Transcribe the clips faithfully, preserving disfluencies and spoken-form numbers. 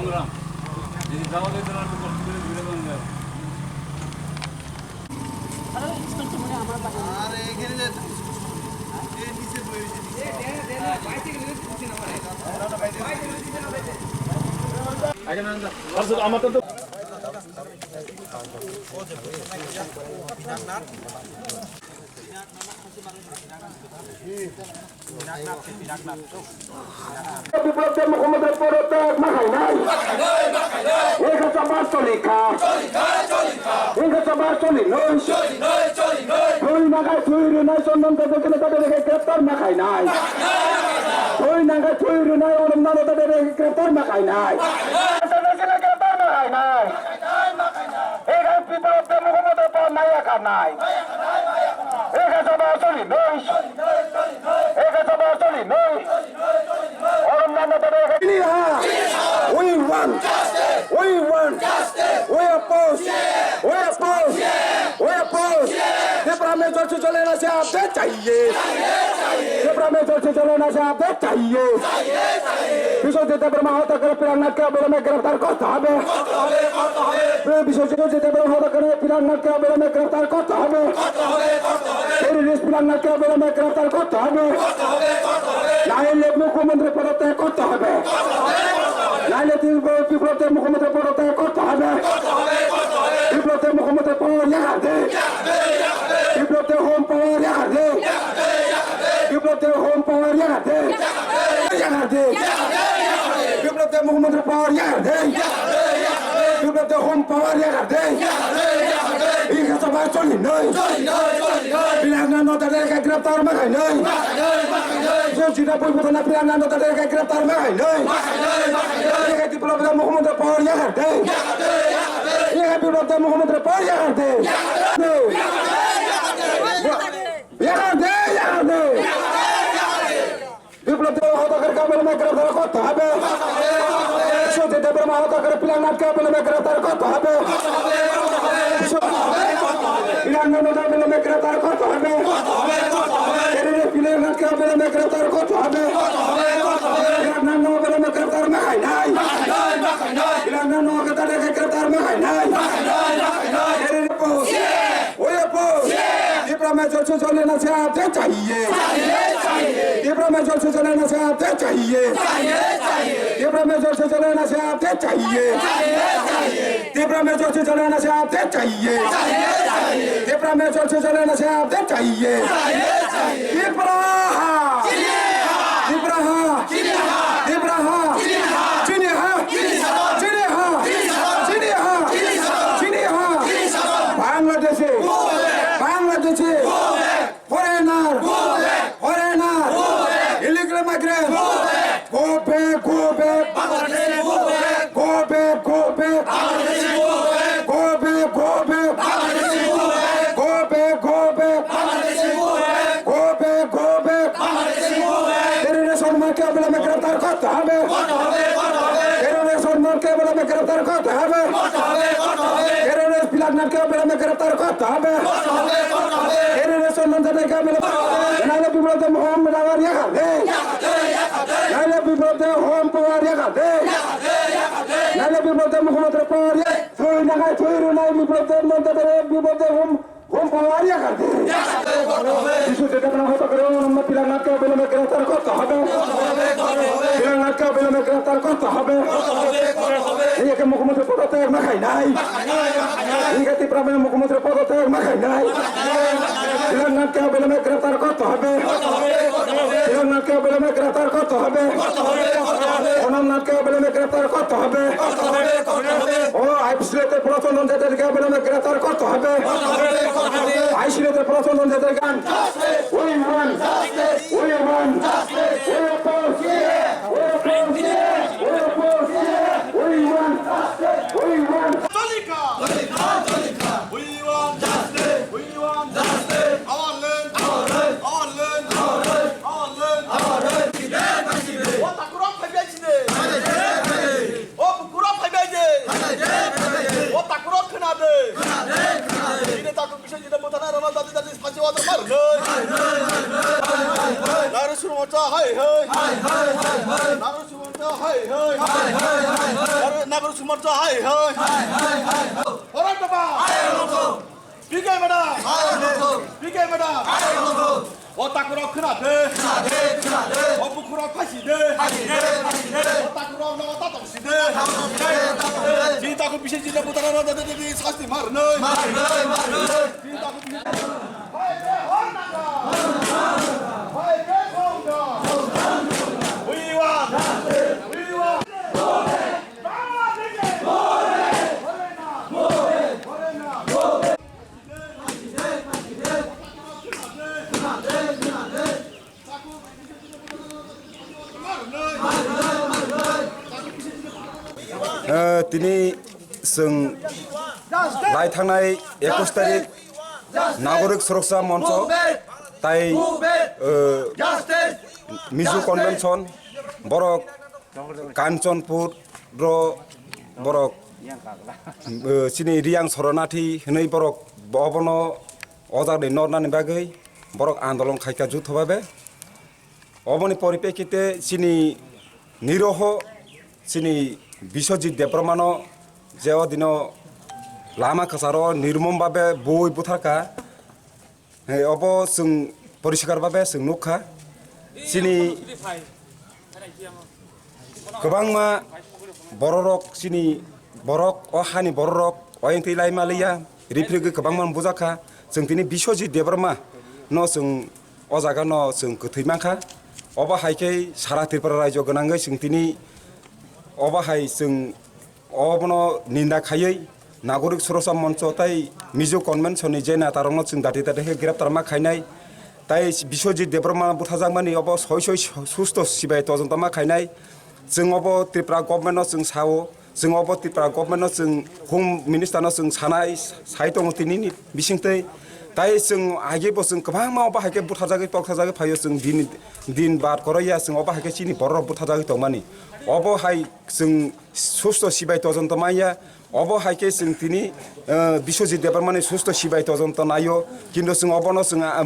সংগ্রাম। যদি যাওয়া যায়, তাহলে একটু কষ্ট করে ঘুরে যাওয়া যায়। বিপ্লব দেব মুখ্যমন্ত্রী পদত্যাগ মাখাই নাই। Hinkha chaba choli kha. Hinkha chaba choli noi. Thui nagai thui rinai Chondon Chakma khe tata rege greptar makhai nai. Thui nagai thui rinai Olomnano tata rege greptar makhai nai. International greptar makhai nai. Hinkha Biplab Deb Mohammad Deb nai ya kha nai. Hinkha chaba choli noi. Hinkha chaba choli noi. Olomnano tata rege. We want. We want. We oppose. We oppose. We oppose. Tipra Mocha chole na se update chahiye. Tipra Mocha chole na se update chahiye. Biswajit Debbarma হত্যাকারী প্রিয়াঙ্গনাথকে অবিলম্বে গ্রেফতার করতে হবে। Biswajit Debbarma হত্যাকারী প্রিয়াঙ্গনাথকে অবিলম্বে গ্রেফতার করতে হবে। Terrorist প্রিয়াঙ্গনাথকে অবিলম্বে গ্রেফতার করতে হবে। নাইলে মুখ্যমন্ত্রী পদত্যাগ করতে হবে। নাইলে বিপ্লব দেব মুখ্যমন্ত্রী পদত্যাগ করতে হবে। বিপ্লব দেব মুখ্যমন্ত্রী পাওয়ার ইয়াকার দে। বিপ্লব দেব হোম পাওয়ার ইয়াকার দে। বিপ্লব দেব হোম পাওয়ার ইয়াকার দে। ইয়াকার দে। বিপ্লব দেব মুখ্যমন্ত্রী পাওয়ার ইয়াকার দে। বিপ্লব দেব হোম পাওয়ার ইয়াকার দে। Hinkha chaba choli noi. Priyankha no tata rege greptar makhai noi. Josina Bhuiphutana Priyankha no tata rege greptar makhai noi. Hinkha Biplab Deb মুখ্যমন্ত্রী পাওয়ার ইয়াকার দে. Hinkha Biplab Deb মুখ্যমন্ত্রী পাওয়ার ইয়াকার দে. ইয়াকার দে, ইয়াকার দে. বিপ্লব দেব হত্যাকারীকে অবিলম্বে গ্রেফতার করতে হবে। বিশ্বজিৎ দেববর্মা হত্যাকারী প্রিয়াঙ্গনাথকে অবিলম্বে গ্রেফতার করতে হবে। প্রিয়াঙ্গনাথকে অবিলম্বে গ্রেফতার করতে হবে। প্রিয়াঙ্গনাথকে অবিলম্বে গ্রেফতার করতে হবে। প্রিয়াঙ্গনাথকে অবিলম্বে গ্রেফতার মাখাই নাই। প্রিয়াঙ্গনাথকে গ্রেফতার মাখাই নাই। We oppose. Tipra Mocha chole na se update chahiye. Tipra Mocha chole na se update chahiye. Tipra Mocha chole na se update chahiye. Tipra Mocha chole na se update chahiye. Tipra Mocha chole na se update chahiye. Tipra ha. Tipra ha. Tipra ha. Chini ha. Chini ha. Chini ha. Chini ha. Bangladeshi. Bangladeshi. Foreigner. Foreigner. Illegal migrant. Go back, go back. Go back, go back. Go back, go back. Go back, go back. Go back, go back. Terrorist Chondonকে অবিলম্বে গ্রেফতার করতে হবে। Terrorist Chondonকে অবিলম্বে গ্রেফতার করতে হবে। Terrorist প্রিয়াঙ্গনাথকে অবিলম্বে গ্রেফতার করতে হবে। Terrorist Chondon Chakmake অবিলম্বে, নাইলে বিপ্লব দেব মুখ্যমন্ত্রী পাওয়ার ইয়াকার দে. নাইলে বিপ্লব দেব হোম পাওয়ার ইয়াকার দে. নাইলে বিপ্লব দেব মুখ্যমন্ত্রী পাওয়ার ইয়াকার দে. Thui nagai thui rinai Biplab দেব মন্ত্রী বিপ্লব দেব হোম হোম পাওয়ার ইয়াকার দে. বিশ্বজিৎ দেববর্মা হত্যাকারী অবিলম্বে প্রিয়াঙ্গনাথকে অবিলম্বে গ্রেফতার করতে হবে। প্রিয়াঙ্গনাথকে অবিলম্বে গ্রেফতার করতে হবে। Hinkha মুখ্যমন্ত্রী পদত্যাগ মাখাই নাই. Hinkha Tipra Mocha মুখ্যমন্ত্রী পদত্যাগ মাখাই নাই. প্রিয়াঙ্গনাথকে অবিলম্বে গ্রেফতার করতে হবে। প্রিয়াঙ্গনাথকে অবিলম্বে গ্রেফতার করতে হবে। অমরনাথকে অবিলম্বে গ্রেফতার করতে হবে। ও আইপিসিতে প্রচলন যাদেরকে অবিলম্বে গ্রেফতার করতে হবে। আইসিলেতে প্রচলন যাদেরকে We want justice. We want justice. We oppose. We oppose. We oppose. We want justice. We want We want justice. We want justice. Our land. Our land. Our land. Our land. Our land. Our land. Our land. O takurok phaibai sini. O bukurok phaibai de. O takurok khna de. Ini takuk bisa kita buta na rama tadi tadi spasi water mar. Laru suru mocha hai hai. Hai, hai, hai, hai. Nagaruk Morcha hai, hai. Hai, hai, hai, hai. Nagaruk Morcha hai, hai. Hai, hai, hai, hai. Bharat Baba. Hai, hai, hai. P K madam. Hai, hai, hai. P K madam. Hai, hai, hai. O takurok khna de. Khna de, khna de. O bukurok phaisi de. Phaisi de, phaisi de. O takurok no ta tongsi de. Ta tongsi de, ta tongsi de. Chini taku bisi chini butara no de de de sasti mar noi. Mar noi, mar noi. Chini taku bisi. Eh, tini chwng lai thangnai ekush tarik Nagorik Suroksa Moncho tai, eh, Mizo Convention borok Kanchanpur ro borok, eh, chini Riyang Soronathi hwnwi borok obono o jagani nornani bagwi borok andolon khaikha jutho babe. Oboni poripekite chini niroho chini Biswajit Debbarmano je o dino lama kwcharo nirmom babe bui butharkha. He, obo chwng poriskar babe chwng nukha. Chini kwbangma bororok, chini borok, o hani bororok oyang twi lai maliya, riphrigwi kwbangma bujakha. Chwng tini Biswajit Debbarma no chwng o jaga no chwng kwthwi mankha. Obo hai khe sara Tripura rajyo gwnangwi chwng tini obo hai chwng obono ninda khaiwi Nagorik Suroksa Moncho tai Mizo Convention ni je neta rokno chwng dati dati khe greptar ma khainai. Tai Biswajit Debbarma buthajakmani obo soi soi susto sibai todonto ma khainai. Chwng obo Tripura government no chwng sao, chwng obo Tripura government no chwng Home Minister no chwng sanai, sai tongo tini ni bisingtwi. Tai chwng age bo chwng kwbangma obo hai khe buthajagwi tokthajagwi phaio chwng din, din bar koroya chwng obo hai khe chini borok rok buthajagwi tongmani. Obo hai chwng susto sibai todonto maya. Obo hai khe chwng tini, eh, Biswajit Debbarmani susto sibai todonto naio, kintu chwng obono chwng, ah,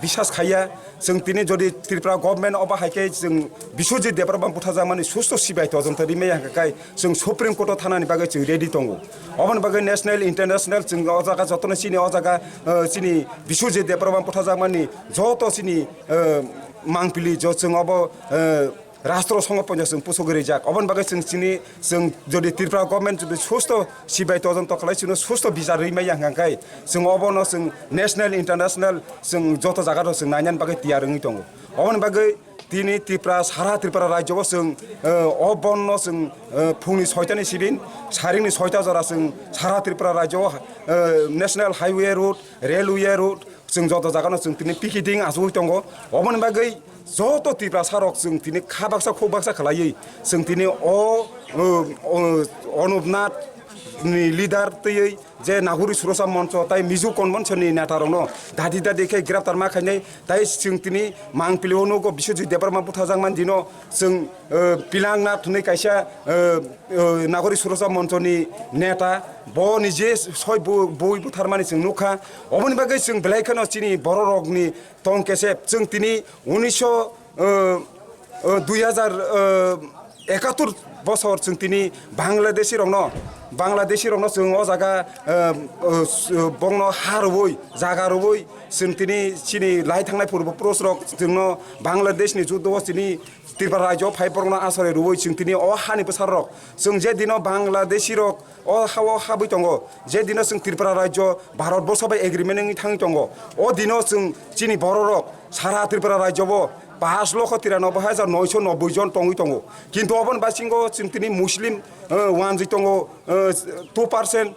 bisas khaiya. Chwng tini jodi Tripura government obo hai khe chwng Biswajit Debbarma buthajakmani susto sibai todonto rimaya hwnkha khe chwng Supreme Court o thanani bagwi chwng ready tongo. Oboni bagwi national, international chwng o jaga jotono chini o jaga, eh, chini Biswajit Debbarma buthajakmani joto chini, eh, mangpili jo chwng obo, eh, Rastro songo ponjo chwng pusugwi rijak. Oboni bagwi chwng chini, chwng jodi Tripura government jodi susto sibai todonto khlai chwngno susto bichar rwi maya hwnkha khe chwng obono chwng national, international chwng joto jaga rok chwng nainani bagwi tiyar wngwi tongo. Oboni bagwi tini Tripura, sara Tripura rajyo o chwng, eh, o bon no chwng, eh, phungni soita ni sibin, saringni soita jora chwng sara Tripura rajyo o, eh, national highway road, railway road, chwng joto jaga no chwng tini picketing achugwi tongo. Oboni bagwi joto Tiprasa rok chwng tini kha baksa khuk baksa khlaiwi chwng tini o, o, o, Anupnath ni leader twiwi je Nagorik Suroksa Moncho tai Mizo Convention ni neta rokno dadi dadi khe greptar ma khainai. Tai chwng tini mangpili o nugo Biswajit Debbarma buthajakmani dino chwng, eh, Pilangnath hwnwi kaisa, eh, eh, Nagorik Suroksa Moncho ni neta, bo nije soi bo-, bui butharmani chwng nukha. Oboni bagwi chwng belai kheno chini bororokni tong kesep. Chwng tini unisho, eh, eh, dui hazar, eh, ekatur bosor chwng tini Bangladeshi rokno, Bangladeshi rokno chwng o jaga, eh, eh, s-, eh, bongno ha rwui, jaga rwui chwng tini chini lai thangnai purbo purush rok chwngno Bangladesh ni juddo o chini Tripura rajyo phai borokno asore rwui chwng tini o hani bwsarok chwng je dino Bangladeshi rok o ha-o habwi tongo, je dino chwng Tripura rajyo Bharat borsho bai agreement wngwi thangwi tongo, o dino chwng chini bororok sara Tripura rajyo o pash lokho tiranoboi hajar noisho nobboi jon tongwi tongo, kintu oboni bisingo chwng tini Muslim, eh, wanjwi tongo, eh, two percent,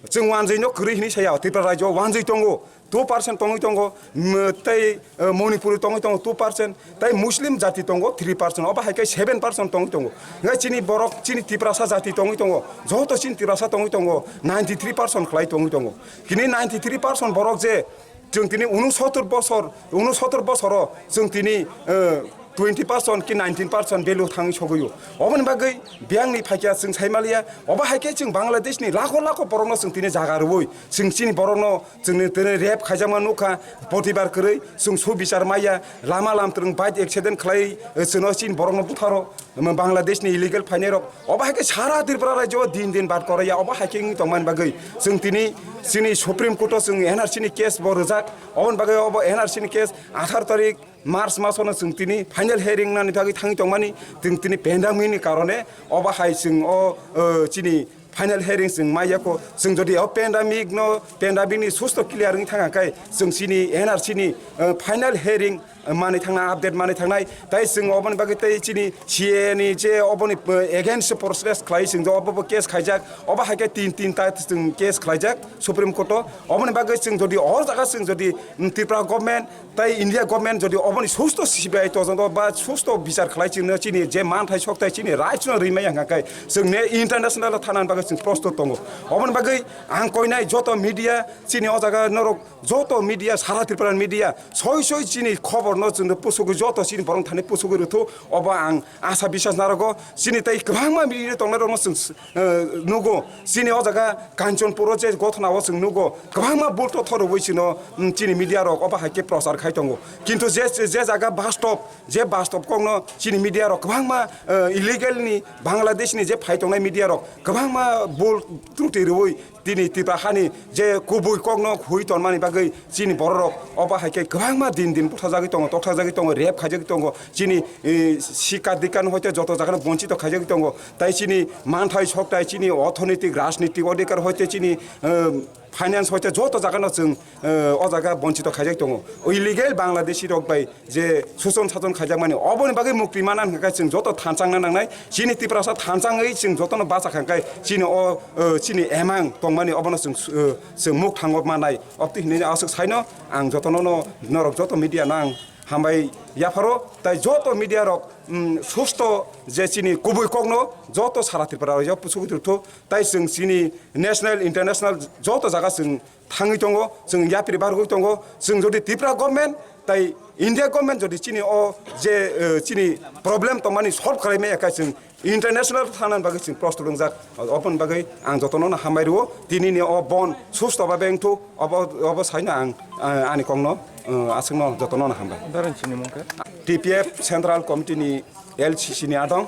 chwng wanjwi no kwrwi hinwi saya Tripura rajyo o wanjwi tongo. Two percent tongwi tongo, mm, tei, eh, Manipuri tongwi tongo two percent, tei Muslim jati tongo three percent, obo hai khe seven percent tongwi tongo. Hingke chini borok, chini Tiprasa jati tongwi tongo, joto chini Tiprasa tongwi tongo, ninety three percent khlai tongwi tongo. Kini ninety three percent borok je chwng tini unosotor bosor, unosotor bosoro chwng tini, eh, twenty percent ki nineteen percent value thangwi sogwi o. Oboni bagwi biyangni phaikya chwng sai maliya. Obo hai khe chwng Bangladesh ni lakho lakho borokno chwng tini jaga rwui, chwng chini borokno chwngni tini rape khaijakma nukha, potibar kwrwi chwng subichar maya, lama lamtwrwng bike accident khlai, eh, chwngno chini borokno butharo, um, Bangladesh ni illegal phainairok. Obo hai khe sara Tripura rajyo din din bad koraya, obo hai khe wngwi tongmani bagwi chwng tini chini Supreme Court o chwng N R C ni case bo rwjak. Oboni bagwi obo N R C ni case atharo tarik March masono chwng tini final hearing nani bagwi thangwi tongmani, chwng tini pandemic ni karone obo hai chwng o, o, chini final hearing chwng maya kho. Chwng jodi o pandemic no, pandemic ni susto clear wngwi thangkha khe chwng chini N R C ni, o, final hearing, o, manwi thangnai, update manwi thangnai. Tai chwng oboni bagwi tei chini C A A ni je oboni, o, against process khlai chwng je obo bo case khaijak, obo hai khe tin, tin ta chwng case khlaijak Supreme Court o. Oboni bagwi chwng jodi o jaga chwng jodi, mm, Tripura government tai India government jodi oboni susto C B I todonto ba susto bichar khlai chwngno chini je manthai sokthai chini rights no rwi maya hwnkha khe chwng ne international thana bagwi chwng prosto tongo. Oboni bagwi ang koinai joto media chini o jaga norok joto media sara Tripura media soi soi chini khobor no chwngno pusugwi joto chini borok thani pusugwi rwthu obo ang asa bisas narogo. Chini tai kwbangma media tongnai rokno chwng eh, nugo. Chini o jaga Kanchanpur o je gothona o chwng nugo, kwbangma bul to thorogwi chino, mm, chini media rok obo hai khe prochar khai tongo. Kintu je, je jaga bastop, je bastop kokno chini media rok kwbangma, eh, illegal ni Bangladesh ni je phai tongnai media rok kwbangma bul truti rwui tini Tripura hani je kubui kokno hui tonmani bagwi chini borok rok obo hai khe kwbangma din din buthajagwi tongo, tokthajagwi tongo, rape khaijagwi tongo. Chini, eh, sikar dikar hoite joto jaga no bonchito khaijagwi tongo. Tai chini manthai sokthai, chini orthonoitik, rajnitik odhikar hoite chini, eh, finance hoite joto jaga no chwng, eh, o jaga bonchito khaijak tongo. O illegal Bangladeshi rok bai je suson sason khaijakmani oboni bagwi mukti mana hwnkha khe chwng joto thanchangna nangnai. Chini Tiprasa thanchangwi chwng jotono bacha kha khe chini o, eh, chini emang tongmani obono chwng, eh, chwng muk thango manai. Obtwi hinwi aswk saino ang jotono no norok joto media no ang hambai yapharo tai joto media rok, mm, susto je chini kubui kokno joto sara Tripura rok pusugwi rwthu tai chwng chini national international joto jaga chwng thangwi tongo, chwng yapri bargwi tongo. Chwng jodi Tripura government tai India government jodi chini o je, eh, chini problem tongmani solve khlai maya khe chwng international thana bagwi chwng prosto wngjak. Oboni bagwi ang jotono no hambai rwo, tini ni o bon susto ba bengthu obo, obo saino ang, eh, ani kokno, eh, aswkno jotono no hambai. Darang chini mung khe? T P F Central Committee ni L C C ni adong,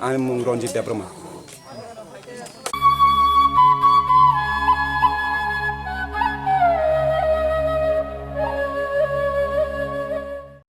ani mung Ranjit Debbarma.